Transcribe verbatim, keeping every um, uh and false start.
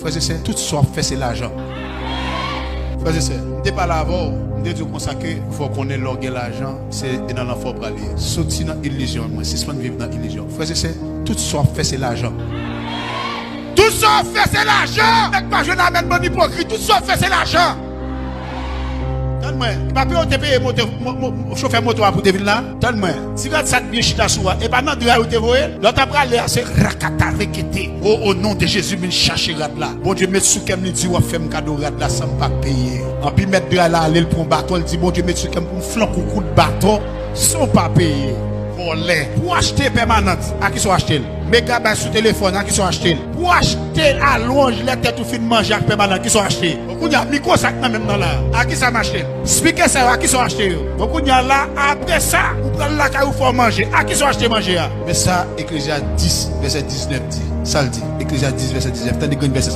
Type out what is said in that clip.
Frè e sè, tout sa w ap fè se lajan. Frè e sè, m te pale avè w, m te di w konsa ke fò w konnen lè w gen lajan, se nan lanfè w prale. Soti nan ilizyon an, mwen, sispann viv nan ilizyon. Frè e sè, tout sa w ap fè se lajan. Tout sa w ap fè se lajan. Nèg pa jwenn amèn, bann ipokrit, tout sa w ap fè se lajan. Tann mwen, e pa peye w te peye moto, mo, mo, chofè moto a pou te vin la? Tann mwen, ti rad sa k byen chita sou a, e pa nan dra yo te voye l? Lè w ta prale a, se rakata rekete. O, o non de Jezi, vin chache rad la. Bondye met sou kè m, li di w ap fè m kado rad la san m pa peye. Anpi mèt dra la ale, l pran baton, l di Bondye met sou kè m pou m flank ou kout baton san w pa peye. Vòlè. Pou w achte pèmanant, a kisa w achte l? Megabay sou telefòn, a kisa w achte l? Pou w achte alonj lè tèt ou fin manje ak pèmanant, kisa w achte? Bon, kounye a, mikwo sa k nan men m nan la, a kisa m achte l? Spikè sa yo, a kisa w achte yo? Bon, kounye a la, apre sa, ou pral lakay ou fè w manje, a kisa w achte manje a? Men sa Eklezyas dis, vèsè diznèf di. Sa l di, Eklezyas dis, vèsè diznèf. Tande grenn vèsè sa.